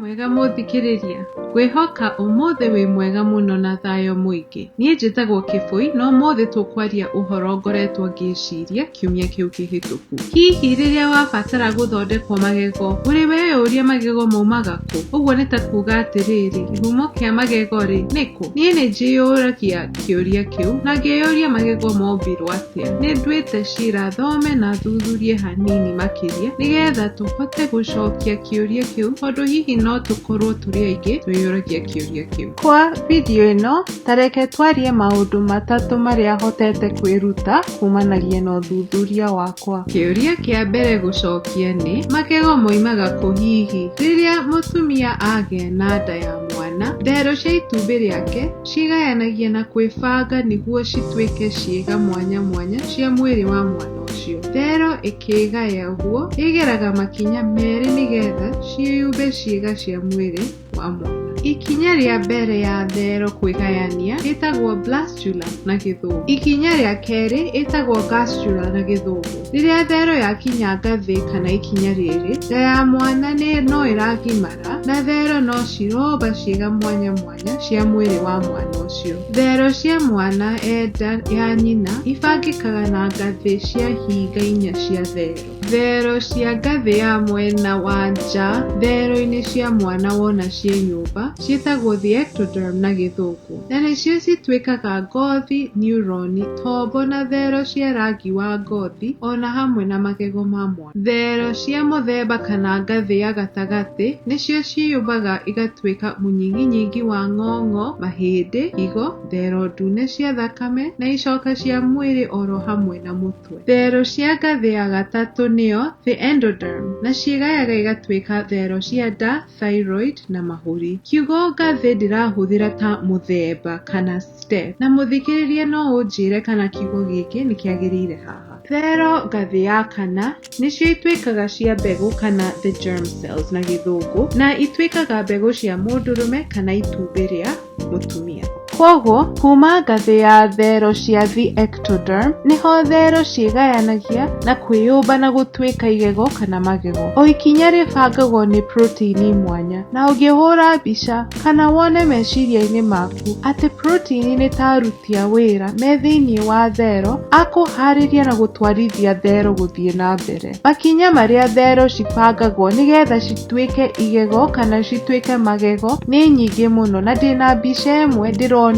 Wĩ mwega mũthikĩrĩria, ngwĩhoka ũmũthĩ wĩ mwega mũno na thayũ mũingĩ. Niĩ njĩtagwo Kĩbũi na ũmũthĩ tũkwaria ũhoro ngoretwo ngĩciria kiumia kĩu kĩhĩtũku. Hihi rĩrĩa wabatara gũthondekwo magego, ũrĩ weyũria magego maumaga kũ? Ũguo nĩ ta kuga atĩrĩrĩ, kĩhumo kĩa magego rĩ, nĩ kũ? Niĩ nĩ njĩyũragia kĩũria kĩu na ngeyũria magego mombirwo atĩa. Nĩ nduĩte cira thome na thuthurie hanini makĩria nĩgetha tũhote gũcokia kĩũria kĩu tondũ hihi no tũkorwo tũrĩ aingĩ twĩyũragia kĩũria kĩu. Kwa video ĩno, ta reke twarie maũndũ matatũ marĩa hotete kwĩruta kumanagia na ũthuthuria wakwa. Kĩũria kĩa mbere gũcokia nĩ, magego moimaga kũ hihi? Rĩrĩa mũtumia agĩa na nda ya mwana, thero cia itumbĩ rĩake ciĩgayanagia na kwĩbanga nĩguo cituĩke ciĩga mwanya mwanya cia mwĩrĩ wa mwana ũcio. Thero ĩkĩĩgaya ũguo, ĩgeraga makinya merĩ nĩgetha ciĩyũmbe ciĩga cia mwĩrĩ wa mwana. Ikinya rĩa mbere ya thero kwĩgayania rĩtagwo blastula na Gĩthũngũ. Ikinya rĩa kerĩ ĩtagwo gastrula na Gĩthũngũ. Rĩrĩa thero yakinya ngathĩ kana ikinya rĩrĩ, nda ya mwana no ĩragimara na thero no ciromba ciĩga mwanya mwanya cia mwĩrĩ wa mwana ũcio. Thero cia mwana e nda ya nyina ibangĩkaga na ngathĩ cia ihinga inya cia thero. Thero cia ngathĩ ya mwena wa nja thero-inĩ cia mwana wona ciĩ nyũmba ciĩtagwo the ectoderm na Gĩthũngũ, na nĩcio cituĩkaga ngothi, neuroni, tombo na thero cia rangi wa ngothi ona hamwe na magego ma mwana. Thero cia mũthemba kana ngathĩ ya gatagatĩ nĩcio ciĩyũmbaga igatuĩka mũnyiginyigi wa ng'ong'o, mahĩndĩ, higo, thero ndune cia thakame na icoka cia mwĩrĩ oro hamwe na mũtwe. Thero cia ngathĩ ya gatatũ nĩyo the endoderm na ciĩgayaga igatuĩka thero cia nda, thyroid na mahũri. Kiugo ngathĩ ndĩrahũthĩra ta mũthemba kana step, na mũthikĩrĩria no ũnjĩre kana kiugo gĩkĩ nĩ kĩagĩrĩire haha. Thero ngathĩ ya kana nĩcio ituĩkaga cia mbegũ kana the germ cells na Gĩthũngũ, na ituĩkaga mbegũ cia mũndũrũme kana itumbĩ rĩa mũtumia. Kwoguo kuma ngathĩ ya thero cia the ectoderm nĩho thero ciĩgayanagia na kwĩyũmba na gũtuĩka igego kana magego. O ikinya rĩbangagwo nĩ proteini mwanya, na ũngĩhũra mbica kana wone meciria-inĩ maku atĩ proteini nĩ ta aruti a wĩra me thĩinĩ wa thero a kũharĩria na gũtwarithia thero gũthiĩ na mbere. Makinya marĩa thero cibangagwo nĩgetha cituĩke igego kana cituĩke magego nĩ nyingĩ mũno, na ndĩna mbica ĩmwe ndĩronire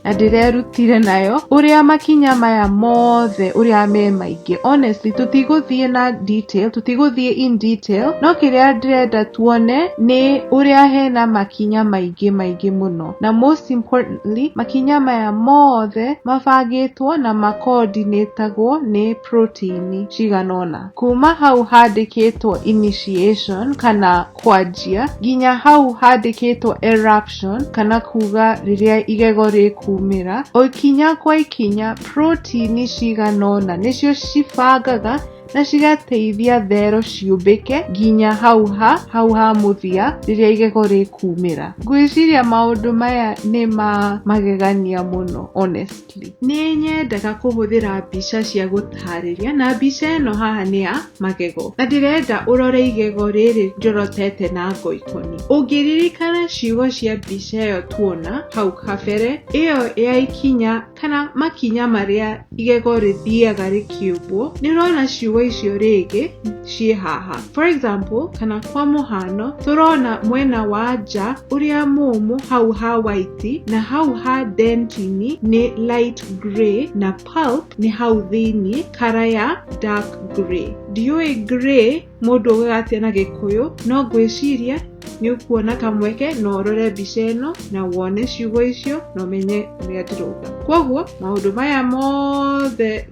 na ndĩrerutire nayo ũrĩa makinya maya mothe ũrĩa me maingĩ. Honestly, tũtigũthiĩ na detail, tũtigũthiĩ in detail, no kĩrĩa ndĩrenda tuone nĩ ũrĩa hena makinya maingĩ maingĩ mũno, na most importantly makinya maya mothe mabangĩtwo na makoordinatagwo nĩ proteini cigana ũna. Kuma hau handĩkĩtwo initiation kana kwanjia nginya hau handĩkĩtwo eruption kana kuga rĩrĩa igego rĩkumĩra, o ikinya kwa ikinya proteini cigana ũna nĩcio cibangaga na cigateithia thero ciũmbĩke nginya hau ha mũthia rĩrĩa igego rĩkumĩra. Ngwĩciria maũndũ maya nĩ ma magegania mũno honestly. Nĩ nyendaga kũhũthĩra mbica cia gũtarĩria, na mbica ĩno haha nĩ ya magego, na ndĩrenda ũrore igego rĩrĩ njorotete na ngoikoni. Ũngĩririkana ciugo cia mbica ĩyo tuona hau kabere, ĩyo ya ikinya kana makinya marĩa igego rĩthiaga rĩkĩũmbwo, nĩ ũrona ciugo icio rĩngĩ ciĩ haha. For example, kana kwa mũhano, tũrona mwena wa nja ũrĩa mũmũ hau ha white, na hau ha dentini nĩ light grey, na pulp nĩ hau thĩiniĩ colour ya dark grey. Ndiũĩ grey mũndũ augaga atĩa na Gĩkũyũ, no ngwĩciria nĩ ũkuona kamweke na ũrore mbica ĩno na wone ciugo icio na ũmenye ũrĩa ndĩrauga. Kwoguo maũndũ maya mothe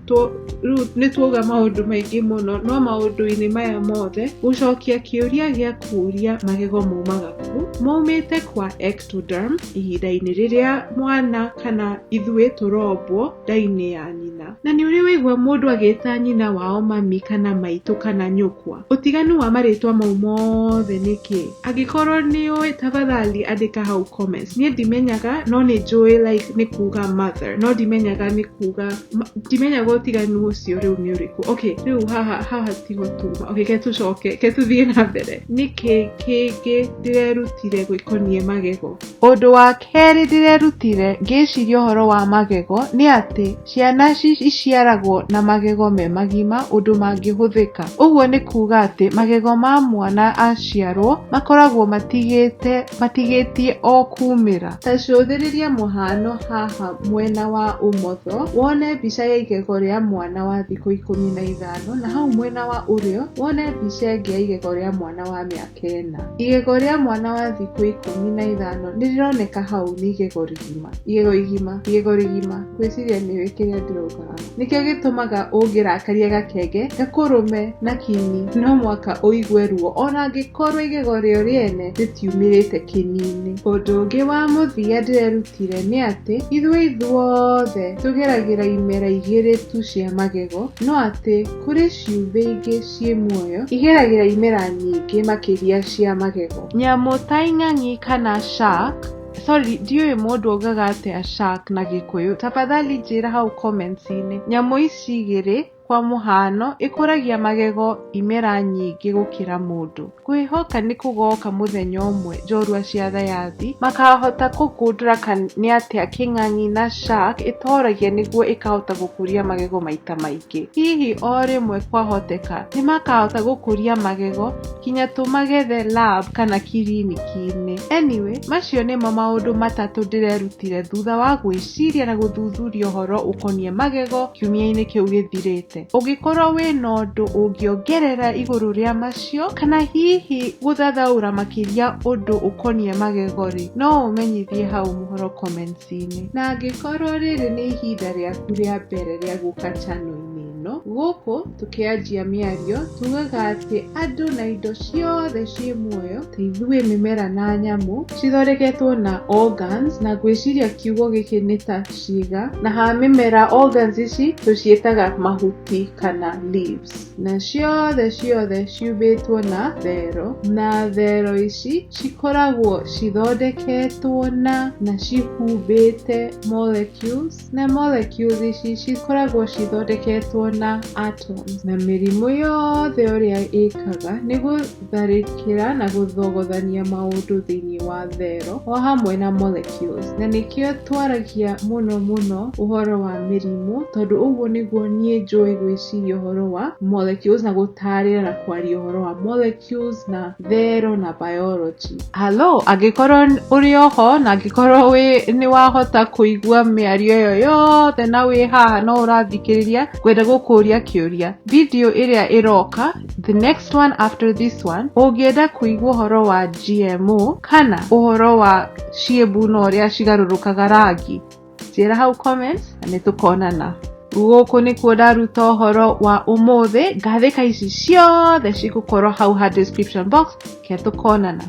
rĩu nĩ twauga maũndũ maingĩ mũno, no maũndũ-inĩ maya mothe gũcokia kĩũria gĩa kũũria magego maumaga kũ, maumĩte kwa ectoderm ihinda-inĩ rĩrĩa mwana kana ithuĩ tũrombwo nda-inĩ ya nyina. Na nĩ ũrĩ waigua mũndũ agĩta nyina wao mami kana maitũ kana nyũkwa? Ũtiganu wa marĩtwa mau mothe nĩ kĩĩ? Angĩkorwo nĩ ũĩ tafadhali andĩka hau comments. Niĩ ndimenyaga no nĩ njũĩ like nĩ kuga mother. other, no ndimenyaga nĩ kuga, ndimenyaga ũtiganu ũcio rĩu nĩ ũrĩkũ. Okay, rĩu haha haha tiho tuma. Okay, ke tũcoke, ke tũthiĩ na mbere. Nĩkĩ kĩngĩ ndĩrerutire gwĩkoniĩ magego? Ũndũ wa kerĩ ndĩrerutire ngĩciria ũhoro wa magego nĩ atĩ ciana iciaragwo na magego me magima ũndũ mangĩhũthĩka. Ũguo nĩ kuga atĩ magego ma mwana aciarwo makoragwo matigĩte matigĩtie o kumĩra. Ta cũthĩrĩria mũhano haha mwena wa ũmotho wone mbica ya igego rĩa mwana wa thikũ 15, na hau mwena wa ũrĩo wone mbica ĩngĩ ya igego rĩa mwana wa mĩaka 4. Igego rĩa mwana wa thikũ 15 nĩ rĩroneka hau nĩ igego rigima. Igego igima, igego rigima. Ngwĩciria nĩũĩ kĩrĩa ndĩrauga haha. Nĩkĩo gĩtũmaga ũngĩrakaria gakenge gakũrũme na kini no mwaka ũigue ruo ona angĩkorwo igego rĩo rĩene rĩtiumĩrĩte kĩni-inĩ. Ũndũ ũngĩ wa mũthia ndĩrerutire nĩ atĩ ithuĩ ithuothe tũgeragĩra imera igĩrĩ tu cia magego, no atĩ kũrĩ ciũmbe ingĩ ciĩ muoyo igeragĩra imera nyingĩ makĩria cia magego. Nyamũ ta ing'ang'i kana shark, sorry, ndiũĩ mũndũ augaga atĩa shark na Gĩkũyũ, tafadhali njĩra hau comments-inĩ. Nyamũ ici igĩrĩ kwa mũhano ĩkũragia magego imera nyingĩ gũkĩra mũndũ. Kwĩhoka nĩ kũgoka mũthenya ũmwe njorua cia thayathi makahota kũgundũra nĩ atĩa kĩng'ang'i na shark ĩtoragia nĩguo ĩkahota gũkũria magego maita maingĩ. Hihi o rĩmwe kwahoteka nĩ makahota gũkũria magego kinya tũmagethe lab kana kiriniki-inĩ. Anyway, macio nĩmo maũndũ matatũ ndĩrerutire thutha wa gwĩciria na gũthuthuria ũhoro ũkoniĩ magego kiumia-inĩ kĩu gĩthirĩte. Ũngĩkorwo wĩna ũndũ ũngĩongerera igũrũ rĩa macio kana hihi gũthathaũra makĩria ũndũ ũkoniĩ magego rĩ, no ũmenyithie hau mũhoro comments-inĩ. Na angĩkorwo rĩrĩ nĩ ihinda rĩaku rĩa mbere rĩa gũka channel-inĩ ĩno, gũkũ tũkĩanjia mĩario tugaga atĩ andũ na indo ciothe ciĩ muoyo ta ithuĩ, mĩmera na nyamũ, cithondeketwo na organs, na ngwĩciria kiugo gĩkĩ nĩ ta ciĩga, na ha mĩmera organs ici tũciĩtaga mahuti kana leaves, na ciothe ciothe ciumbĩtwo na thero, na thero ici cikoragwo cithondeketwo na cihumbĩte molecules, na molecules ici cikoragwo cithondeketwo na atoms. Na mĩrimũ yothe ũrĩa ĩkaga nĩ gũtharĩkĩra na gũthogothania maũndũ thĩinĩ wa thero o hamwe na molecules, na nĩkĩo twaragia mũno mũno ũhoro wa mĩrimũ, tondũ ũguo nĩguo niĩ njũĩ gwĩciria ũhoro wa molecules na gũtarĩra na kwaria ũhoro wa molecules na thero na biology. Hello, angĩkorwo ũrĩ oho na angĩkorwo wĩ nĩ wahota kũigua mĩario ĩyo yothe na wĩ haha no ũrathikĩrĩria, ngwenda gũkũria kĩũria. Video ĩrĩa ĩroka, the next one after this one, ũngĩenda kũigua ũhoro wa GMO kana ũhoro wa ciĩmbu na ũrĩa cigarũrũkaga rangi, njĩra hau comments na nĩ tũkonana. Gũkũ nĩkuo ndaruta ũhoro wa ũmũthĩ. Ngathĩka ici ciothe cigũkorwo hau ha description box. Ke tũkonana.